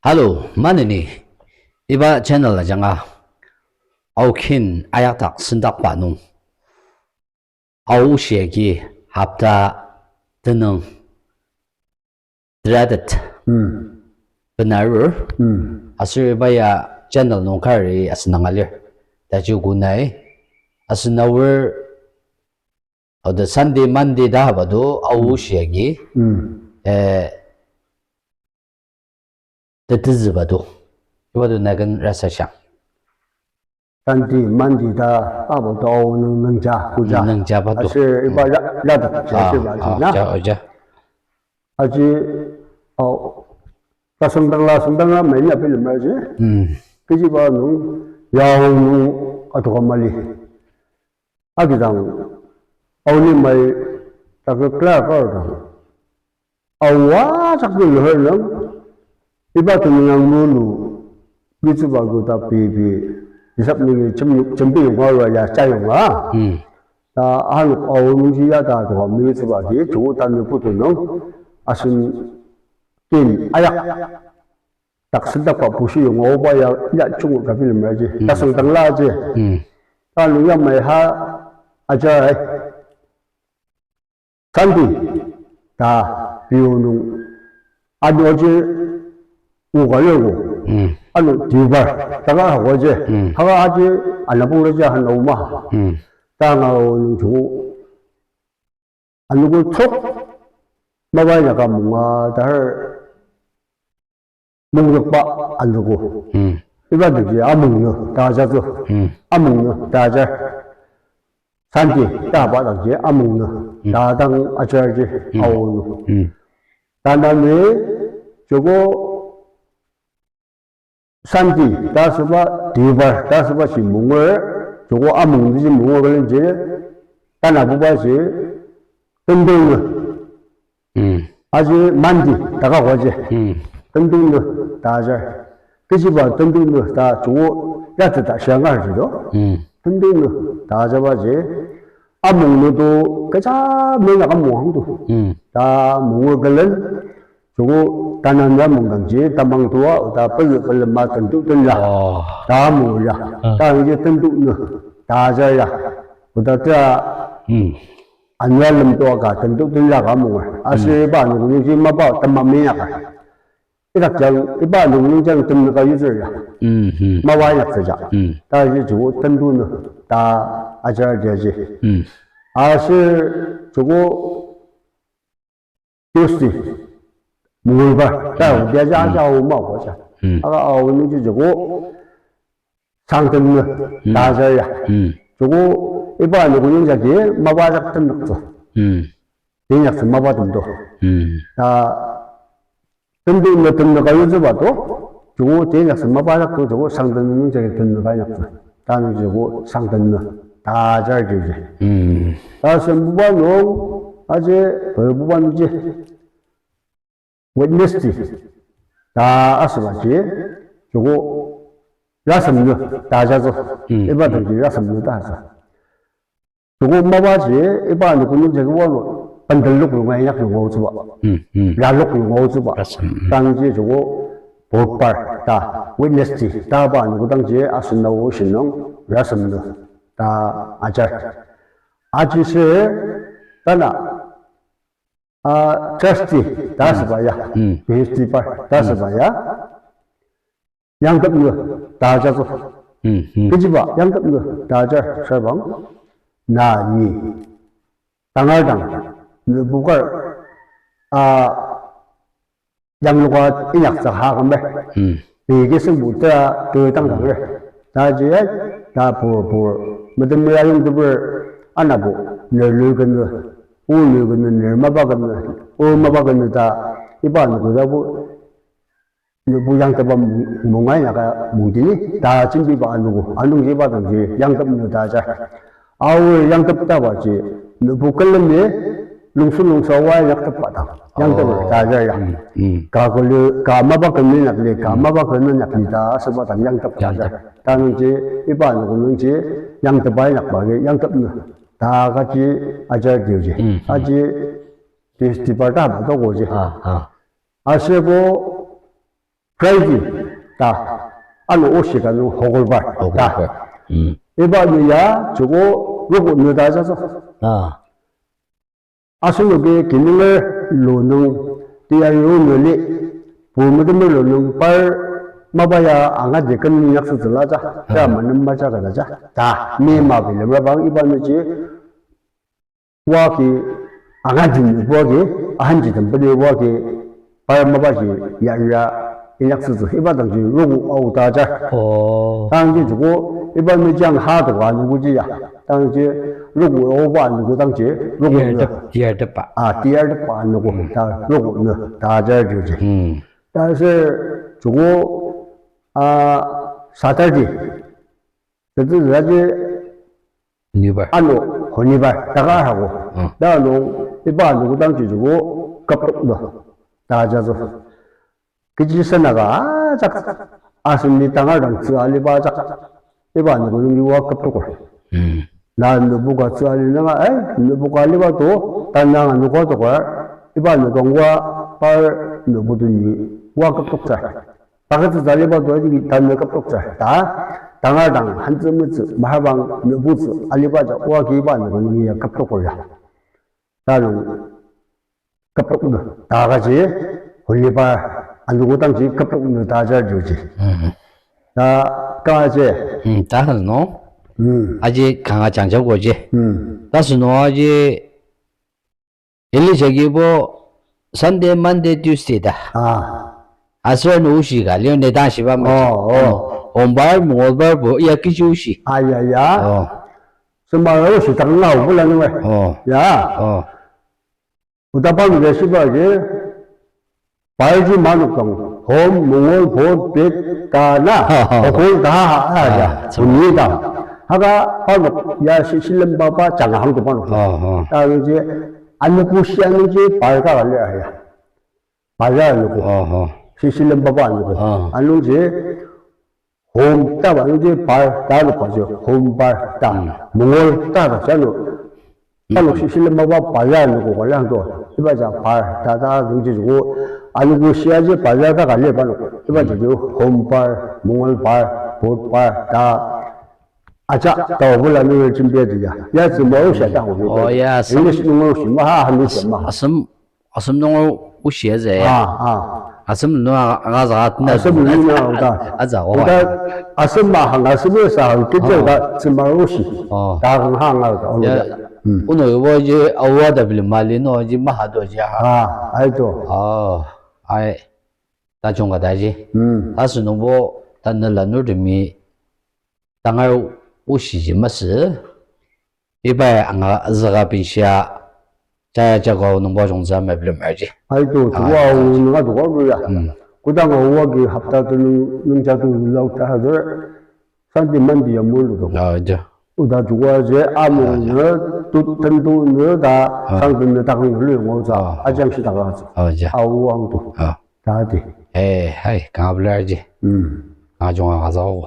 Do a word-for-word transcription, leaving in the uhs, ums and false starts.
Hello, maneni iba channel ajanga Aokin ayakdak sendakba nung Ao oshi agi hopta tenüng teratet Hmm. benarur. Hmm. Aser iba ya channel nung kari asenang alir. Taji kunai asen aor, oda Sunday, Monday ta haba do Ao oshi agi, Hmm. eh, tetezüba do. Iba do naken rasa shang. Sunday, Monday ta abo to Ao nung nungja, kuja. Nungja ba do. Aser iba ya, ya da, Ah, ya ba ah, na. Ja, oh, ja. Aji, oh, ta sengdangla, sengdangla mai ni api lemra ji. Hmm. Kechiba nung, Ao nung atoka mali. Agidang, Ao ni mai, ta ke klar kar dang. Ao ajak nung lehar nung, iba tenüng ang lulu, mitsüba ko ta pei pei, isap nungi jem-, jembi yonga rua ya ja yonga. Hmm. Ta anok Ao nungji ya ta toka mitsüba ki, joko tanü putu nung, asen kin ayak, dak sendakba bushi yonga oba ya, ya joko kabi lemra ji, Hmm. ta sengdangla ji. Hmm. Ta nung ya mai ha ajar ai. Sunday, ta, piu nung, ano aji, oka lego. Hmm. Ano, deobar, ta ka hako aji. Hmm. Haka aji, anapong aji, hana oma. Hmm. Ta nga o nung joko. Ano ko tok, mapa ya ka munga, ta har, mungdokba anogo. Hmm. Iba nungji amung nü ta ajatsü. Hmm. Amung nü ta ajar. Sunday ta ba dangji amung nü Hmm. ta dang ajar ji Hmm. Ao nü. Hmm. Tanü ni joko Sunday ta asüba, deobar ta asüba ji munger, joko amung nü ji munger külen ji, tanabuba ji, tendong nü. Hmm. Aji Monday, ta ka waji. Hmm. Tendong nü, ta ajar. Kechiba tendong nü, ta joko, ya ta ta shiangar ji do. Hmm. Tendong nü, ta ajaba ji. Amung nü do, kecha mena ka muang do. Hmm. Ta munger külen, joko, tanü ya mungdang ji, tamang tua, ta pezü külen ma tendong tenla. Oh. Ta munger ya. Ah. Ta nji tendong nü, ta ajar ya. Oda ta, Hmm. Anua lemtoa ka tendong tenla ka munger. Aser Hmm. iba nungji mapa tema minyaka. Idak jang, iba nungji jang temnüka yutsür ya. Hmm, hmm. Mapa inyaktsü ja. Hmm. Ta ji joko tendong nü ta ajar dia ji. Hmm. Aser joko Tuesday, mungulba, ta Hmm. dia ja Hmm. ja o ma ko ja. Hmm. Aka Ao nungji joko sangten nü Hmm. ta ajar ya. Hmm. Joko iba nungji jagi mapa jak tendong tsü. Hmm. Tenyak sü mapa tendo. Hmm. Ta tendong nü tendong ka yutsüba to. Joko tenyak sü mapa jak to joko sangten nü jagi tendong ka inyaktsü. Ta nung joko sangten nü ta ajar ji ji. Hmm. Ta sembuba nung aji, eh, buba nungji. Wednesday, ta asüba ji, joko rasem nü ta ajatsü. Hmm. Iba dangji rasem nü ta ajatsü. Joko mapa ji, iba nungji jagi wano, pendel lok yonga inyak yonga otsüba. Hmm, hmm. Lalok yonga otsüba. Rasem, hmm. Tangji joko, bodhbar, ta, Wednesday, ta ba nungji dangji asen Ao oshi nung, rasem nü, ta ajar. Aji sür, tana, Ah, Thursday, ta Hmm. asüba ya. Hmm. Thursday par, ta Hmm. asüba ya. Yangtep nü, ta ajatsü. Hmm, hmm. Kechiba, yangtep nü, ta ajar, sarbang. Na, ni. Tangar dang, nübukar, ah, yangluka inyaktsü ha kümber. Hmm. Pei kisüngbu tera tui tang dang re. Ta ji ya, ta pur pur, metem ya yongteper anabu, ner lü kenü, o lü kenü, ner mapa kenü, o mapa kenü ta, iba nübu ta bu, nübu yangtepa mung-, mungai naka mungdini, ta jimbiba anugu, anungji iba dangji yangtep nü ta ja. Aor yangtep taba ji, nübu külemi, lungsu lungsa wa yangtep pa dang, yangtep Oh. ta ja ya. Hmm, hmm. Ka külü, ka mapa külü nyakli, ka Hmm. mapa külü nyakli ta asüba dang yangtep ta ja. Yangtep. Ta nungji, iba nügu nungji, yangtep pa nyakba ke, yangtep nü. Ta kaji ajar diuji. Hmm, hmm. Aji, festival ta ba togo ji. Ah, ah. Aser ko, Friday ta, ano oshi ka nung hokorbar ta. Hokorbar. Mm. Iba nü ya joko roko nü ta jaso. Ah. Asenoki kinunger lo nung teyari o nü li, pur metemer lo nung par mapa ya angati ken inyaksütsüla ja, ja, ah, menem maja ka ta ja. Ta, mi ma bilemra bang iba nüji, oa ki, angati nübo ki, ahanji tem bali oa ki, par mapaji ya ira inyaksütsü, iba dangji roko ao ta ja. Oh. Tangji joko, iba nüji ang ha doka anogoji ya. Tangji roko aoba anogo dangji, roko nü. Tiyar tep-, tiyar tepa. Ah, tiyar tepa anogo, mm, ta roko nü, ta ja juji. Mm. Ta ser joko, ah, Saturday. Tete zaji Honibar. Ano, honibar, taka hago. Mm. Da ano, iba ano kudang jijiko, kaptok do. Ta jazo. Kechi sanaga, ajak, asen ni tangar dang tsü aliba ajak. Iba ano kudang jiwa kaptok. Mm. Na nübuka tsü ali nanga, eh, nübuka aliba to, tanang ano kwa tokar, iba ano kangwa, par nübu tu ni, wa kaptok tsü. Paketsü tsü aliba to, agi tanü kaptok tsü. Ta, tangar dang, hantsü metsü, mahabang nübutsü, aliba ja, oa kiba nübu nungi ya kaptok ya. Ta nung kaptok nü. Ta kaji, honibar, anogo dangji kaptok nü ta jar juji. Mhm. Ta kaji. Hmm, ta hal no? Hmm. Aji kanga jangja goji. Hmm. Ta sü no aji Ili jagi bo Sunday, Monday, Tuesday ta. Ah. Aser ano oshi ka, leo ne dang shiba ma. Oh, oh. Ano, Honibar, Mongolbar bo, ya kechi oshi. Ah, ya, ya. Oh. Sema oshi tang ngau bula nungai. Oh. Ya. Oh. Utapa mi ya shiba ke. Parji manuk dang, Hom, Mongol, Bud, Pit, ta na, ha, ha, ha. Hokol, ta ha, ha, ha, ya, ha, tsü. Uni dang. Haka parnok, ya shi-, shilemba pa, janga hang tu parnok. Ha, ha. Ta nungji, anogo shi anungji, par ka ka lir ya. Par ya anogo. Ha, ha. Shi-, shilemba pa anogo. Ha. Anungji, Hom ta ba nungji par ta nokpa ji Honibar ta. Hmm. Mongol ta ta sa no. Hmm. Ano shi shilemba ba bazar noko ka liang to. Iba ja par ta ta nungji joko. Anogo shia ji bazar ka ka lir ba no. Iba ja ji Honibar, Mongolbar, Budbar ta. Aja ta bula nungi jembia ji ya. Ya ji ma o shia ta ho. Oh, ya, sa. English nungi o shi ma ha ha nung shi ma. Asem Asem nung oshi aze. Ah, ah. Asem nung a, anga zaka tena. Asem nung a, oda. Aza, oda, oda. Asem ma hang, asem sa hang, kete, ah, oda, tsema oshi. Oh. Ta hang hang a, oda. Ya, oda. Hmm. Uno ibo ji, awa da bili mali no, ji maha do ji ha. Ah, ai to. Oh, ai. Ta chungka ta ji. Hmm. Ta sünungbo, ta nela nur temi. Tangar oshi ji masü. Ibai anga züka benshia, jaya jaka nungbo jungtsü ama bilemer ji. Aito, ah, tuwa ya, ya, ya. Nunga tuwa lu ya. Hmm. Kodang awa ki hapta tenung, nungja tu lau ta hazar, Sunday, Monday ya mulu tu. Ah, ja. Oda tuwa je, amu, ah, ja, ne, tu, tentu ne, ta, ah, sang ten ne takang lu ngo za, ah, ajang shi takang za. Ah, ja. Awa ang tu. Ah. Ta di. Eh, hai, kanga bilemer ji. Hmm. Kanga junga kazao.